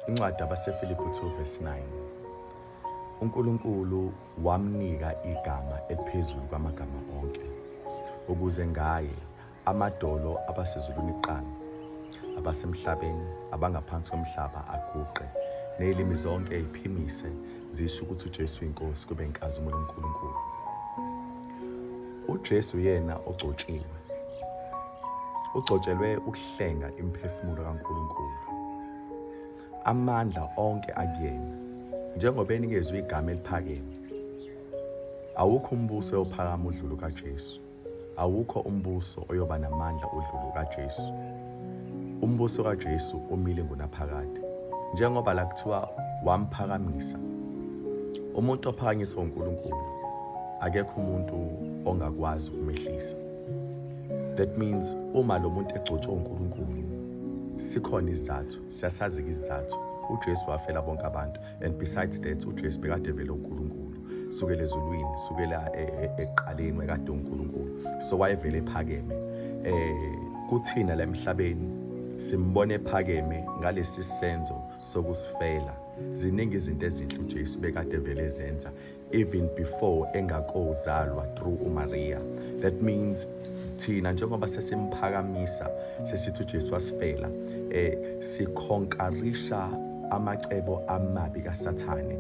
Incwadi abaseFilipi 2 verse 9. UNkulunkulu wamnika igama eliphezulu kwamagama onke, ukuze ngaye amadolo abasezulwini kuqala, abasemhlabeni, abangaphansi komhlaba aguqe, nezilimi zonke ziphimise zisho ukuthi uJesu inkosi, kube inkazimulo kaNkulunkulu. UJesu yena ogcotshiwe, ugcotshelwe ukuhlenga imiphefumulo kaNkulunkulu. Amandla onke akuyena, njengoba enikezwe igama eliphakeme. Awukho umbuso ophakama udlulu kaJesu. Awukho umbuso oyoba namandla udlulu kaJesu. Umbuso kaJesu umile ngunaphakade. Njengoba la kuthiwa wamphakamisa, umuntu ophakanyiswa uNkulunkulu, akekho umuntu ongakwazi ukumehlisa. That means uma lo muntu egcotshwe uNkulunkulu, sikhona isizathu, siyasazi-ke isizathu. UJesu wafela bonke abantu, and besides that, uJesu bekade vele uNkulunkulu sukela ezulwini, sukela ekuqaleni wayekade uNkulunkulu, so wayevele ephakeme. Kuthina la emhlabeni simbone ephakeme ngalesi senzo sokusifela. Ziningi izinto ezinhle uJesu bekade vele ezenza even before engakozalwa through uMaria. That means thina njengoba sesimphakamisa, sesithi uJesu wasifela, sikhonkarisha amacebo amabi kaSathane,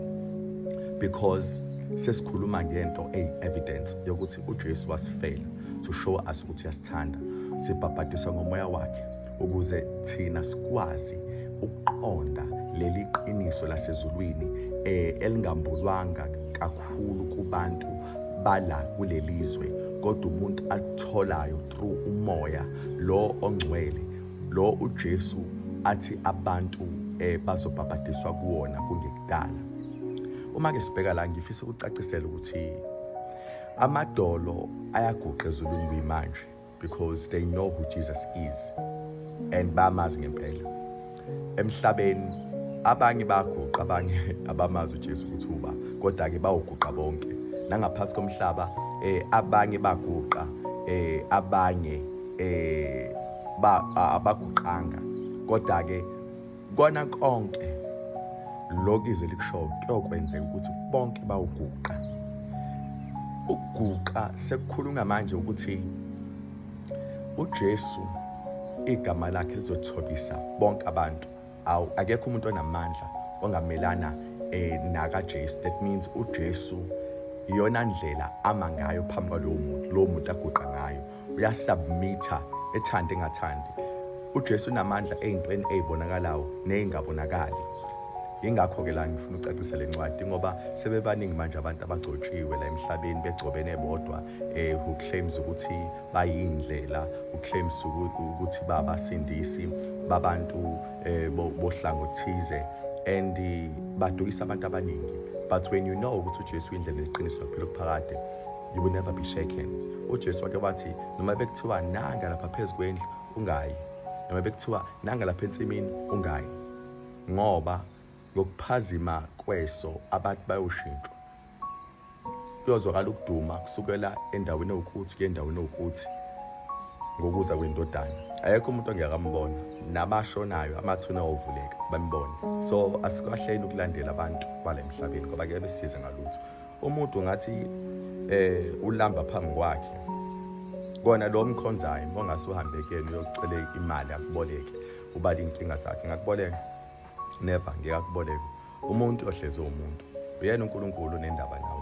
because sesikhuluma ngento eyi-evidence yokuthi uJesu wasifela to show us ukuthi uyasithanda. Sibhabhadiswa ngomoya wakhe ukuze thina sikwazi ukuqonda leli qiniso lasezulwini elingambulwanga kakhulu kubantu bala kulelizwe, kodwa umuntu alitholayo through umoya lo ongcwele, lo uJesu athi abantu bazobhabhadiswa kuwona kungekudala. Uma ke sibheka la, ngifisa ukucacisela ukuthi amadolo ayaguqa ezulwini kuyimanje, because they know who Jesus is and bamazi ngempela. Emhlabeni abanye baguqa, abanye abamazi uJesu ukuthi uba, kodwa ke bawuguqa bonke. Nangaphansi komhlaba abanye baguqa, abanye ba abaguqanga, kodwa ke kona konke lokhu izwi likushoyo kuyokwenzeka ukuthi bonke bawuguqa. Ukuguqa sekukhulunywa manje ukuthi uJesu igama lakhe lizothobisa bonke abantu. Awu, akekho umuntu onamandla ongamelana nakaJesu. That means uJesu iyona ndlela ama ngayo phambi kwalowo muntu, lowo muntu aguqa ngayo, uyasubmitha ethanda engathandi. UJesu unamandla ey'ntweni ey'bonakalayo ney'ngabonakali. Yingakho-ke la ngifuna ukucacisa le ncwadi, ngoba sebebaningi manje abantu abagcotshiwe la emhlabeni, begcobene bodwa, who claims ukuthi bayindlela, who claims ukuthi babasindisi babantu bohlango thize, and badukisa abantu abaningi. But when you know ukuthi uJesu indlela, neqiniso, nokuphila okuphakade, you will never be shaken. UJesu wake wathi noma bekuthiwa nanga lapha phezu kwendlu, ungayi, noma bekuthiwa nanga lapha ensimini, ungayi, ngoba ngokuphazima kweso abantu bayoshintshwa. Kuyozwakala ukuduma kusukela endaweni ewukuthi kuye endaweni ewukuthi ngokuza kwendodana. Ayekho umuntu ongeke ambona, nabashonayo amathuna awovuleka bambone. So asikahleni ukulandela abantu bala emhlabeni, ngoba ke besize ngalutho. Umuntu ngathi ulamba phambi kwakhe, kona lo mkhonzayo ongase uhambe kuyena uyocela imali akuboleke, ubala iy'nkinga zakhe, ngakuboleka? Never, ngeke akuboleke. Umuntu ohlezi umuntu uyena uNkulunkulu onendaba nawe.